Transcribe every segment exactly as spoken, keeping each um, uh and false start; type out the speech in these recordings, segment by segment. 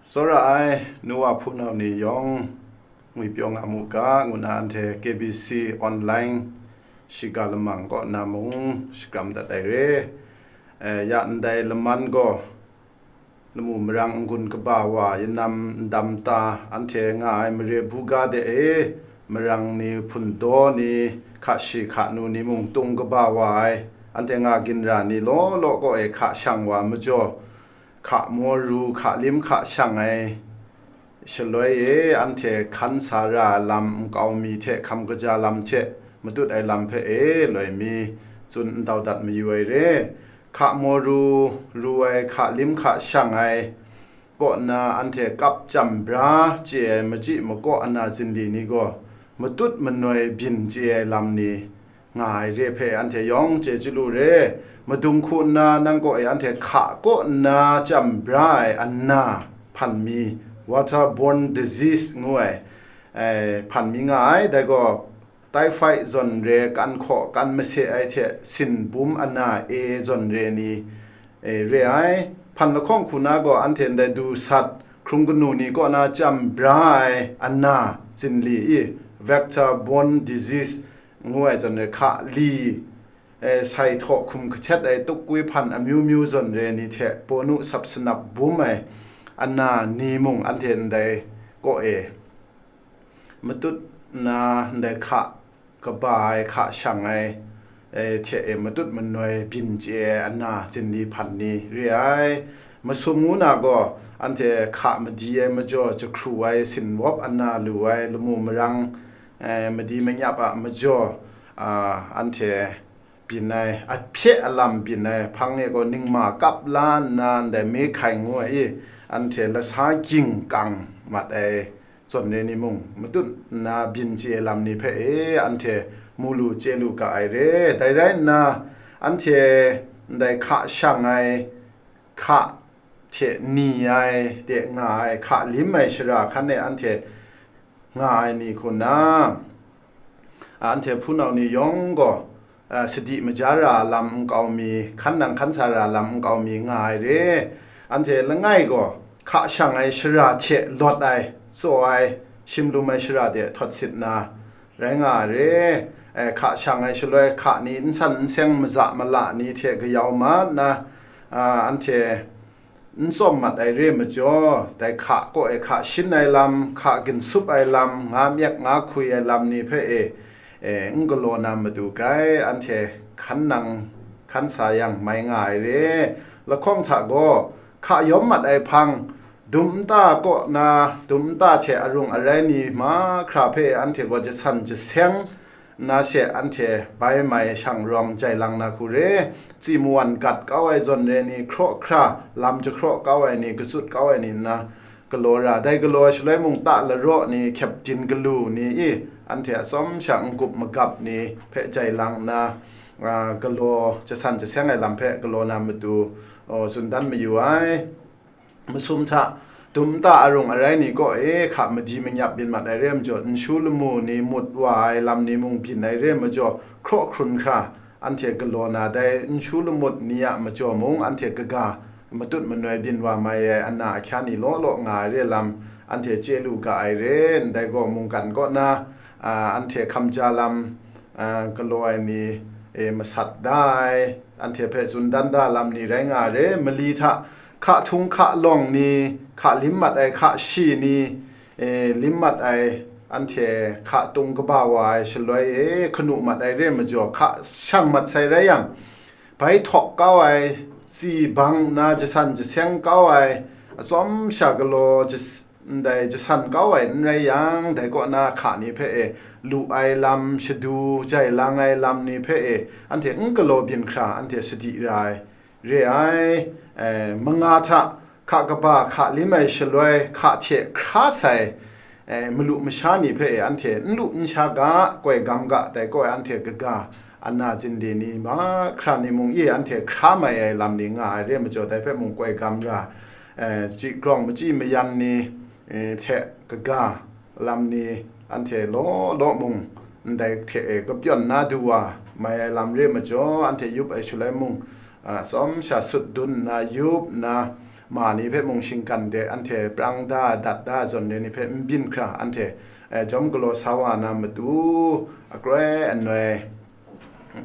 Tsawra ai nu wa hpunau ni yawng ngwipyaw nga mu ga, ngu na anhte K B C online shiga lamang kaw na mung shakram dat ai re. Eh, ya ndai laman gaw, lamu marang n-gun kaba wa, yanam ndam ta, anhte nga ai mare buga de e, marang ni, hpundaw ni, hka shi hka nu ni mung tung kaba wa ai, anhte nga ginra ni law law kaw e hka shang wa majaw, hka maw ru, hka lim hka shang ai shaloi e, anhte hkan sa ra lam nkau mi hte hkam kaja lam hte matut ai lam hpe e loi mi tsun ndau dat mayu ai re. Hka maw ru, ru ai, hka lim hka shang ai kaw na anhte kap chyam bra chye ai machyi makaw ana zinli ni gaw matut manoi byin chye ai lam ni nga ai re hpe anhte yawng chye chyalu re. Madung hku nna nang kaw e anhte hka kaw nna chyam bra ai ana hpan mi, waterborne disease ngu ai, eh, hpan mi nga ai. Dai gaw, typhoid zawn re, kan hkaw kan mase ai hte sin bum ana e zawn re ni, e, re ai. Hpan lahkawng hku na gaw anhte ndai du sat, hkrung kanu ni kaw na chyam bra ai ana zinli i, vector borne disease ngu ai zawn re, hka li, e, sai htaw hkum kahtet ai tukwi hpan amyu myu zawn re ni hte pawnu sap sanap bum ai ana ni mung anhte ndai kaw e matut nna ndai hka kaba ai, hka shang ai, e, hte e matut manoi byin chye ai ana zinli hpan ni re ai. Masum ngu na gaw, anhte hka madi ai majaw, jahkru ai, sinwawp ana lu ai, lamu marang, e, madi manyap a majaw, a, anhte byin ai, ahpye alam byin ai, hpang e gaw ningma kap la nna ndai me hkai ngu ai i, anhte lasa ging kang mat ai zawn re ni mung, matut nna byin chye ai lam ni hpe e anhte mu lu chye lu ga ai re. Dai rai nna, anhte ndai hka shang ai, hka hte ni ai de nga ai, hka lim ai shara hkan e anhte nga ai ni hku nna, anhte hpunau ni yawng gaw, a, sadi maja ra lam nkau mi, hkan nang hkan sa ra lam nkau mi nga ai re. Anhte langai gaw, hka shang ai shara hte lawt ai, tsaw ai, shim lum ai shara de htawt sit na, rai nga ai re. E, hka shang ai shaloi, hka ni n san n seng, maza mala ni hte kayau mat na, a, anhte n tsawm mat ai re majaw, dai hka kaw e hka shin ai lam, hka ginsup ai lam, nga myek nga hkui ai lam ni hpe e, e, n galaw na matu grai, anhte hkan nang hkan sa yang mai nga ai re. Lahkawng hta gaw, hka yawm mat ai hpang, dum nta kaw na, dum nta hte arung arai ni mahkra hpe anhte gaw jasan jaseng nna she anhte bai mai shang rawng jai lang na hku re. Tsi mawan gat kau ai zawn re ni, hkraw hkra lam jahkraw kau ai ni, katsut kau ai ni nna galaw ra, dai galaw ai shaloi mung ta laraw ni, hkyep din galu ni i, anhte atsawm sha n-gup magap ni hpe jai lang nna, a, galaw jasan jaseng ai lam hpe galaw na matu, o, tsun dan mayu ai. Masum hta, dum nta arung arai ni kaw e hka madi manyap byin mat ai re majaw, nshu lamu ni mut wa ai lam ni mung byin ai re majaw, hkraw hkrun hkra anhte galaw na, dai nshu lamut ni a majaw mung anhte kaga matut manoi byin wa mai ai ana ahkya ni law law nga ai re lam anhte chye lu ga ai re. Ndai gaw mungkan kaw na, a, anhte hkam ja lam, a, galaw ai ni, e, masat da ai, anhte hpe tsun dan da lam ni rai nga ai re. Mali hta hka htung hka lawng ni, hka lim mat ai hka shi ni, e, lim mat ai, anhte hka tung kaba wa ai shaloi e hkanu mat ai re majaw, hka shang mat sai rai yang, bai htawk kau ai, tsi bang nna jasan jaseng kau ai, atsawm sha galaw jas-, ndai jasan kau ai n rai yang, dai kaw na hka ni hpe e lu ai lam, shadu jai lang ai lam ni hpe e anhte n galaw byin hkra anhte sadi ra ai, re ai. E, manga hta hka kaba hka lim ai shaloi, hka hte hkra sai, e, malu masha ni hpe e anhte n lu n sha ga, koi gam ga, dai kaw e anhte kaga ana zinde ni mahkra ni mung e anhte hkra mai ai lam ni nga ai re majaw, dai hpe mung koi gam ra, e, chyi grawng machyi mayan ni, e, hte kaga lam ni anhte law law mung ndai hte e kapyawn na du wa mai ai lam re majaw, anhte yup ai shaloi mung, a, tsawm sha sut dun nna yup nna, ma ni hpe mung shinggan de anhte prang da, dat da zawn re ni hpe n byin hkra, anhte, eh, jawm galaw sa wa na matu, akroi anoi,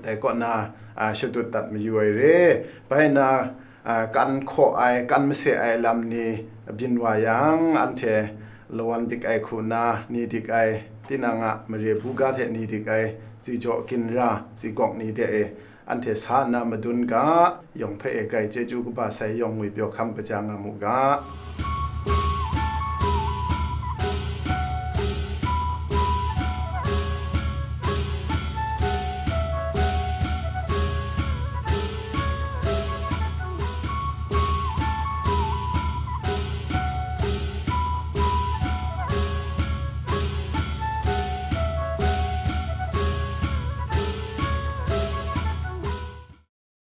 dai kaw na, a, shadut dat mayu ai re. Bai na, a, kan hkaw ai, kan mase ai lam ni byin wa yang, anhte lawan dik ai hku na, ni dik ai, tinang a mare buga hte ni dik ai, tsi jaw ginra, tsi gawk ni de e, anhte sa nna madun ga, yawng hpe e grai chyeju kaba sai yawng ngwi pyaw hkam kaja nga mu ga.